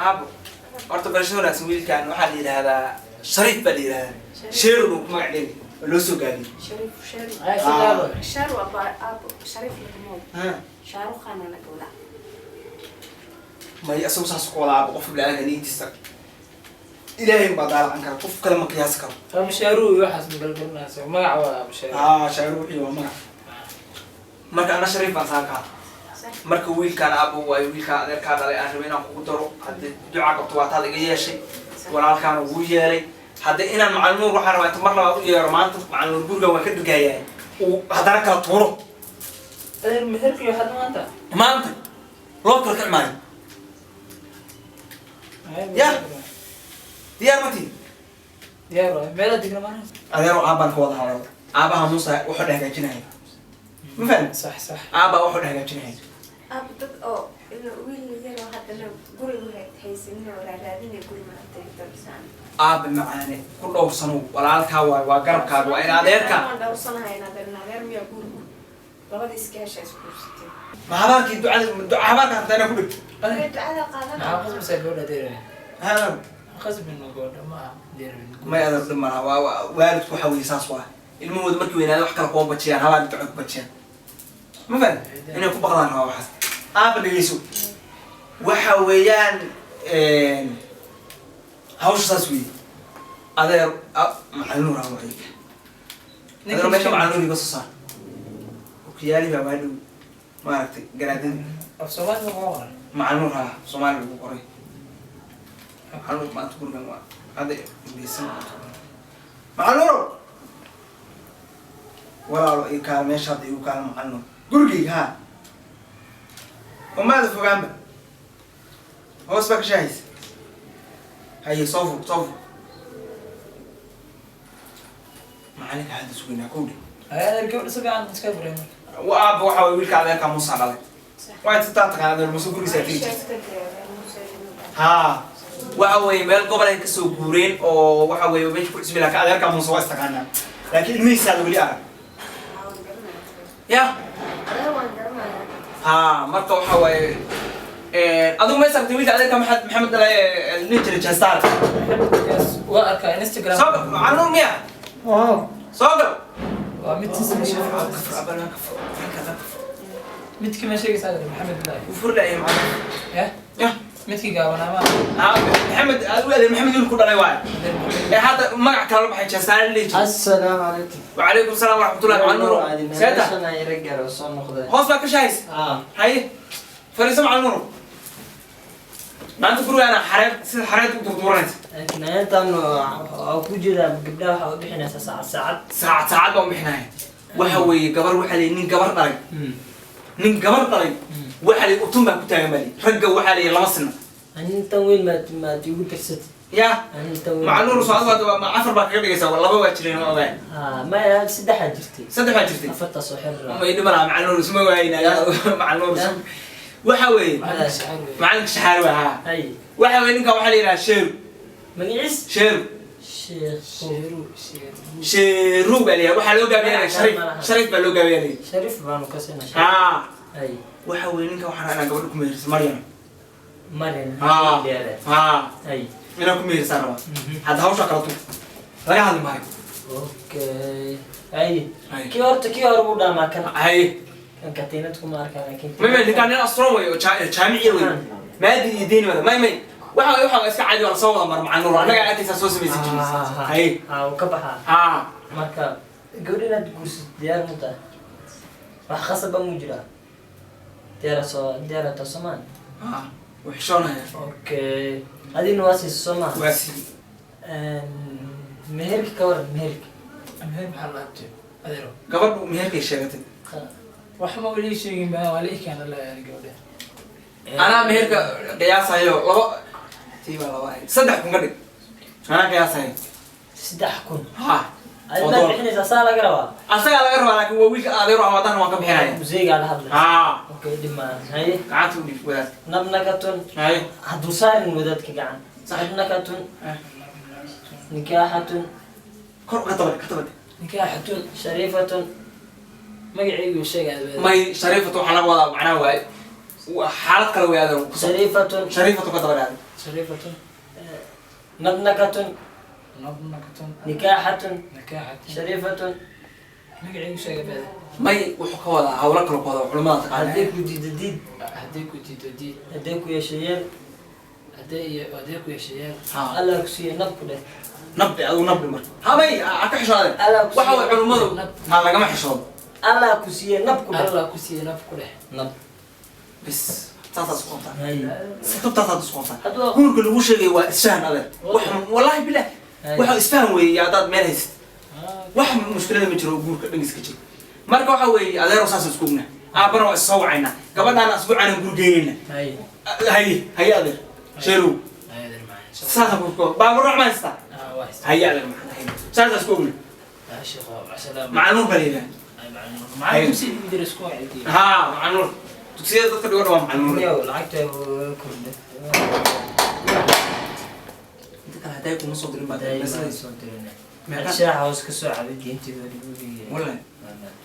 Aabo, horta barasho wanaagsan. Wiilkan waxaa la yidhaahdaa Shariif baa la yidhahdaa, Sheerow buu ku magac dheeri oo loo soo gaabiyey. Shariif, Shariif. Ay, sidaaba. Sharu aba, aabo, Shariif laguma wado. Shaarukh Khan laga wadaa. May, isagu saas ku wada. Aabo, qof bini'aadamka niyadiisa Ilaahay baa daalacan kara, qof kale ma qiyaasi karo. Abshaaru iyo waxaas magalgalinaysa, magac waa Abshaaru. Aa, Shaaruuxi waa magac. Marka ana Shariif baan saan kaa. Marka wiilkaan, aabo, waayo wiilkaa adeerkaa dhalay aan rabay inaan kugu daro. Haddii duca qabto waa taad iga yeeshay, walaalkaana wuu yeelay. Hadda inaan Macalin Nuur waxaan rabaa inta mar labaad u yeero maanta. Macalin Nuur gurigan waan ka dhirgaayaa, uu haddana kala tuuro. Adeer, meherkii waxaad maanta? Maanta loo kala kici maayo. Ya. Diyaar ma tihi? Diyaar waay, meelaa digna maana. Adeero, aabbaan ka wada hadal. Aabaha Muuse wuxuu dhex hagaajinaya, ma fahmi? Sax sax. Aabbaa wuxuu dhex hagaajinaya. Aabo, dad oo wiil yaroo haddana guriga haysanin oo raaraadinaya guri maantay dabsaan. Aabe macaane, ku dhowrsanow, walaalkaa waay, waa garabkaaga, waa in adeerka. Waan dhowrsanahay, in adeer, in adeer miyaa gurigu labada iska hesha isguursatay? Ma habaarkii ducada duca habaarka rabtaa inaa ku dhigto? Ducada qaadan. Maxaa qasbaysaa gabadha, adeer? Ha. Qasbino gabadha ma aha, adeer. May adeer, dhib malaha. Waa waalidku waxa weeye saas waa ilmahooda markii weynaada wax kale kuma bajiyaan, habaar duca ku bajiyaan, ma fahmi? Inay ku baqdaan rabaa waxaas. Aaba, dhegeyso, waxa weeyaan hawsha saas weeye. Adeer, Macalin Nuur aan wacay. Adeer, meesha Macalin Nuur iga soo saar. Okiyaali baa waa dhow, maaragtay, garaadadii. Af Soomaali ma qoran? Macalin Nuur, haa, Soomaali lagu qoray. Macalin Nuur maanta gurigan waa hadda indheysan. Macalin Nuur, walaalo, ii kaala meesha hadda, igu kaala Macalin Nuur gurigayga. Haa, oo maada fogaanba, hoos baa ka shaahaysa. Haye, soo fur, soo fur. Macalinka hadda sugaynaa kowdhe. Ay adeer, gabadha si fiican iska furay marka. Wa aaba, waxa waye wiilka adeerkaa Muusa dhalay. Waa inta taqaan adeer Muuse gurigiisa tegi jirta. Haa, waxa weeye meel gobol ay kasoo guureen oo waxa weeye meesha ku cusbi, laakiin adeerkaa Muuse waa istaqaanaa, laakiin ilmihiisaada weli arag ya. Haa, marka waxa waaye adigu ma sartay wiilka adeerka Maxamed, Maxamed dhalay nin jiray Jastar? Yes, waa arkaa Instagram. Soo gal, Macalin Nuur miya? Soo gal. Waa mid Kafur, abana kafur, halka kafur. Midkii ma sheegaysaa, adeer? Maxamed dhalay. Ufur la'yahay macalin. Ya. Ya. Midkii gaabanaa ma? Haa, Maxamed adigu adeer Maxamed wiil ku dhalay waaye. Adeer Maxamed. Ee hadda magac kale la baxay, Jastar la jiray. Assalaamu calaykum. وعليكم السلام ورحمة الله. macalin Nuur, seeta? Meeshan ay raggar soo noqdeen. Hoos baa ka shahaysa. Ah. Haye, fariiso Macalin Nuur. Maanta gurigaana xareed, sida xareed u durduuranaysa. Laakiin ayantan waxaa ku jira gabdhaha waxaa u bixinaysaa saacad saacad. Saacad saacad baan u bixinaya. Waxa weeye gabar waxaa leeyahay nin gabar dhalay, nin gabar dhalay waxaa leeyahay utun baa ku taagan baa leeyahay. Ragga waxaa leeyahay lama sinna. Anintan weyn maad igu darsatid. Ya. Anintan weyn. Macalin Nuur, soo adigu ma afar baa kaga dhigaysaa? Laba waa jireen, waa ogaay. Ha, maya, saddexaa jirtay. Saddex baa jirtay. Afartaas oo xir. Ma idhi malaha Macalin Nuur, isma waayinaya Macalin Nuur. Waxa weeye Macalinka shaxaar weeye. Macalinka shaxaar waa, haa. Ay. Waxa weeye ninka waxaa la yidhaha Sheeru. Magaciis? Sheeru. Sheekh. Sheeru, Sheeru. Sheeru baa la yidhaha. Waxaa loo gaabiyanaya Shariif. Shariif baa loo gaabiyanaya. Shariif baanu ka siinaa. Haa. Ay. Waxa weeye ninka waxaa rabaa inaa gabadha ku meheriso, Maryam. Marin. Haa. Haa. Ay. Inaa ku meherisaan rabaa. Hadda hawshaa kala tu laga hadli maayo. Okay, ay. Ay. Kii horta, kii hore buu dhaamaa kan. Haye. Kan katiinad kuma arkaa, laakiin May, ninkaan nin astron wey oo jaamiciya wey, maadi iyo diini wada. May, waxa iska caadi, waa lasoo wada mara. Macalin Nuur, annagaa arkaysaa soo samaysan jirin. Haye. Ha, uu ka baxaa. Haa. Marka gabadh inaad guursato diyaar mu tahay? Wax khasaba mu jiraa? Diyaara soo diyaarata soomaan? Haa, wuu xishoonaya. Okay, adina waa siisa soo maha? Waa si. Meherka ka waran, meherka? Meher maxaa la abtay, adeero? Gabadhu meherkay sheegatay. Wax ma weli sheegin baa, waa la ii keena la gabadha. Anaa meherka qiyaasayo, laba tii baa laba ahayd, 3,000 ka dhig, anaa qiyaasayo. 3,000? Haa. Adi Oo maad dolar. bixinaysaa? Saa laga rabaa. Asagaa laga rabaa, laakiin waa wiilka adeer ah, wadana waan ka bixinaya. Museegaa la hadlay. Haa. Okay, dhimaan, haye. Gacanta u dhiib wadaad. Nabnakatun. Haye. Hadduu saarin wadaadka gacan. Sax. Nabnakatun. Eh. Nikaaxatun. Kor ka dabadhe, ka dabadhe. Nikaaxatun. Shariifatun. Magacaygu sheega, adeer. May, Shariifatu waxaa laga wadaa macnaha waaye waa xaalad kale way adeer ku soo. Shariifatun. Shariifatu ka dabadhe adeer. Shariifatun. Nabnakatun. Nabnakatun. Nikaaxatun. Nikaaxatun. Shariifatun. Magacaygu sheega bada. May, wuxuu ka wadaa hawlo kale ku wadaa culimada Haddii taqaana. ku diido diid. Haddii ku diido diid. Haddii ku yeesho yeel. Haddii iyo haddii ku yeeshayeel. Ha. Allah ku siiye nab ku dheh. Nabdi adigu, nabdi marka hamay ha ka xishoodeen. Allah ku waxa way siiye. Culimadu ha lagama xishoodo. Allah ku siiye nab ku dheh. Allah ku siiye naf ku dheh. Nab. Bis saasaad isku qabtaan. Hay. Si tubtaasaad isku qabtaan. Hadduu Guurka lagu sheegay waa isfahan, adeer. Wax wallahi bilah Hay. waxa isfahan weeye. Haddaad meel haysid, wax mushkilada ma jiro, guurka dhangiis ka jiro. Marka waxa weeye, adeero, saas isku ogna, aabbana waa is soo wacaynaa, gabadhaana asbuucana gurgeynayna. Hay. Haye, haye adeer sheerow. Haye adeer macaan. Saasa ku baabuur ma haystaa? Ah, waa haystaa. Haye adeer macaan, haye, saasa isku ogna. Ah, sheekh, waa salaam. Macanuur baa la yidhaha. Macaan dugsi jira isku wacdi. Haa, macanuur dugsiyada dadka dhigo waa macanuur. Yow, lacagta waa kordhay. Inta kale hadday kuma soo dirin baad Haday meesadayso. soo dirin. Meeqa? Shaaxa hoos ka soo cabay diinteeda lagu leeyahay. Wallahi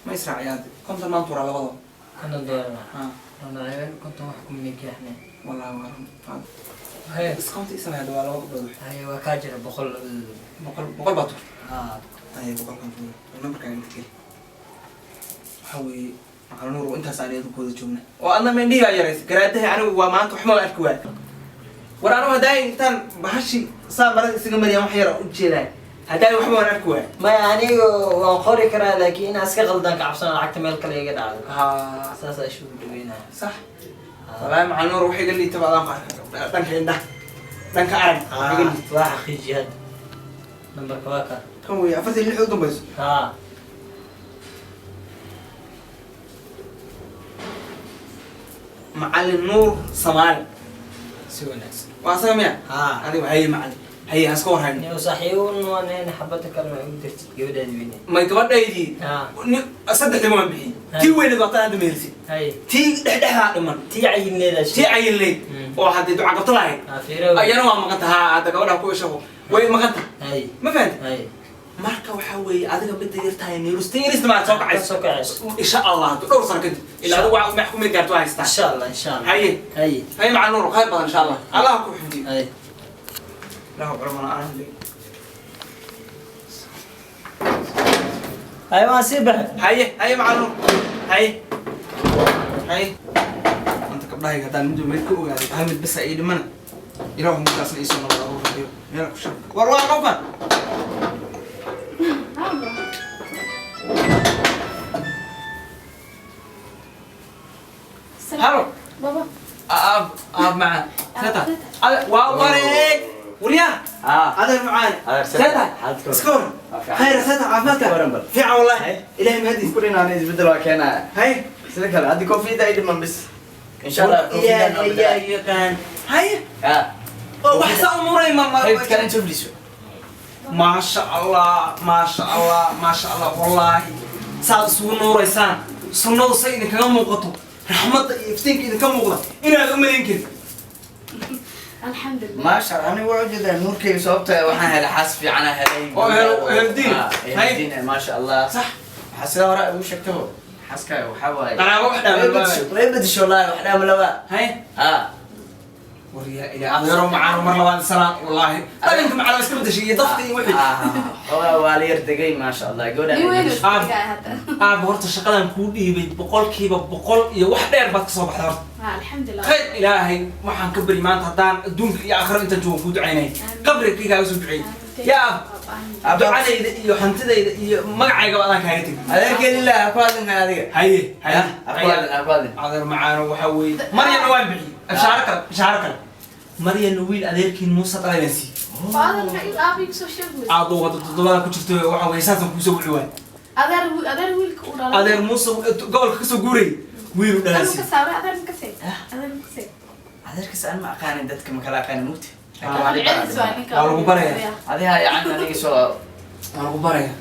ma israaciyaad 50 maan tuuraa labadaba. $50. Haa. Ranaceen 50 wax kuma nikaaxne. Wallahi waa run. Haye. Discount ii samee hadda, waa laba gabdhood. Haye, waa kaa jira 100 labadooda. 100 100 baa tuur. Haa. Haye, 100-kan tuur, nambarkaaga inta geli. Waxaa weeye macanuur, intaas aan iyadu ku wada joogna oo adna mendhigaa yaraysa garaadaha. Anigu waa maanta waxma arki waay. War anigu haddaay intaan bahashi saa marada isaga mariyaan wax yar u jeedaay, haddaay waxba waan arki waay. Maya, aniga waan qori karaa, laakiin inaan iska qaldan ka cabsana, lacagta meel kale iga dhacdo. Haa. Saasaa isugu dhaweynaya. Sax, wallaahi macanuur wax iga liita ba adaan ku arka dhanka indhaha, dhanka arag wax iga liita. Waa xaqiiji hadda. Nambarka waa kaa. Kan weeye 46 u dambayso. Haa. Macallin Nuur Samaali. Si wanaagsan. Waa asaga miya? Haa. Adiga haye macallin, haye, haska warhayno. Niyo saaxiibun waan in xabada kale ma igu dirtid gabadhaadi weyne. May, gabadhaydii Haa. saddexdii waan bixiyey. Tii weyneed waa tan hadda mehersid. Haye. Tii dhexdhexdaa dhiman. Tii cayilneeda. Tii cayilneyd oo haddii duca qabto lahayd. Haa, fiiro. Ayana waa maqanta. Haa, hadda gabadha ku ishaqo way maqanta. Haye. Ma fahanti? Haye. Marka waxaa weeye, adiga midda yartahay neerus tan yarista maad soo Ka kacayso. soo kacayso. Insha Allah hadda dhowr sano kadib ilaa adigu waa max kumid gaarto waa haystaa. Insha Allah, insha Allah. Haye. Haye. Haye maca Nuur, khayr badan insha Allah, Allah ku xifdiyo. Haye. Lahu culamo aan. Haye, waan sii baxay. Haye, haye maca Nuur, haye, haye. Anta gabdhahayga haddaan mid meel ka ogaaday, hal mid basa ii dhimana. Ilaahu midkaasna iisoo nabad aruurayo meel ku shab. War waa qofan. Haba. Halo. Baba. Aab, aab macaan, seta waa wareeg waryaa. Adeer macaan, seta iska waran? Khayr, seta caafimaadka fiican? Wallahi ilahay mahadiis. Ku dhinaan isbedel waa keenaya. Haye. Sida kale haddi koofiyadda ay dhiman bis, insha Allah Ilaahay ayaa yaqaan. Haye. Oo wax saa umuuray ma qaybta kale inta fadhiiso. Maasha Allah, maasha Allah, maasha Allah. Wallaahi saad isugu nuuraysaan, sunnadu say idinkaga muuqato, raxmadda iyo iftiinka idinka muuqda inaad u malayn karin. Alxamdulilah. Maasha Allah, aniga waa ujeedaa nuurkayga, sababta waxaan helay xaas fiican aan helay. Oo ehel diin. Ah, ehel diin, maasha Allah. Sax. Waxaa sida hore ugu sheegtabo, xaaskaaga waxaa waaye qaraabo wax way dhaaman. bedesho, way bedesho, wallaahi wax dhaama laba. Haye. Ah. Waryaa ilaa adeero macaan, mar labaad salaan. Wallaahi dhaqanka macaan waa iska bedeshay iyo dafta iyo wixii. Xoogaa waa la yar degay, maasha Allah, gabadhaan Nin ay weyn bedesho. oo iska hadda. Aaba, horta shaqadan kuu dhiibay 100% iyo wax dheer baad kasoo baxday horta. Ha, alxamdulilah. Khayr ilaahay waxaan ka bari maanta haddaan adduunka iyo aakhiro inta joogo kuu ducaynay, qabriga kaaga soo duceeyey yaa ab. Ducadayda iyo hantidayda iyo magacaygaba adaan kaaga tegay. Adeerkeen ilaa ha ku hadlin adiga. Haye, haye. Ha ku hadlin, ha ku hadlin. Adeer macaano, waxaa weeye Maryana waan bixiyey bishaaro kale, bishaaro kale. Maryana wiil adeerkiin Muuse dhalay baan siiyey. Adeer, maxay aabiga soo sheegaysaa? Aadoo wada toddobada ku jirto waxa weeye saasaan kuusoo wici waay. Adeer, adeer wiilka u dhalay. Adeer Muuse gobolka kasoo guurayay wiil u dhalay Adeer ka siiyey. saaray, adeer ka say. Adeer ka say. Adeerkaas aan ma aqaanin, dadka ma kala aqaanin mugti. Celis waa ninka. Waa lagu barayaa. Adiga yacni aniga soo Waa lagu baraya.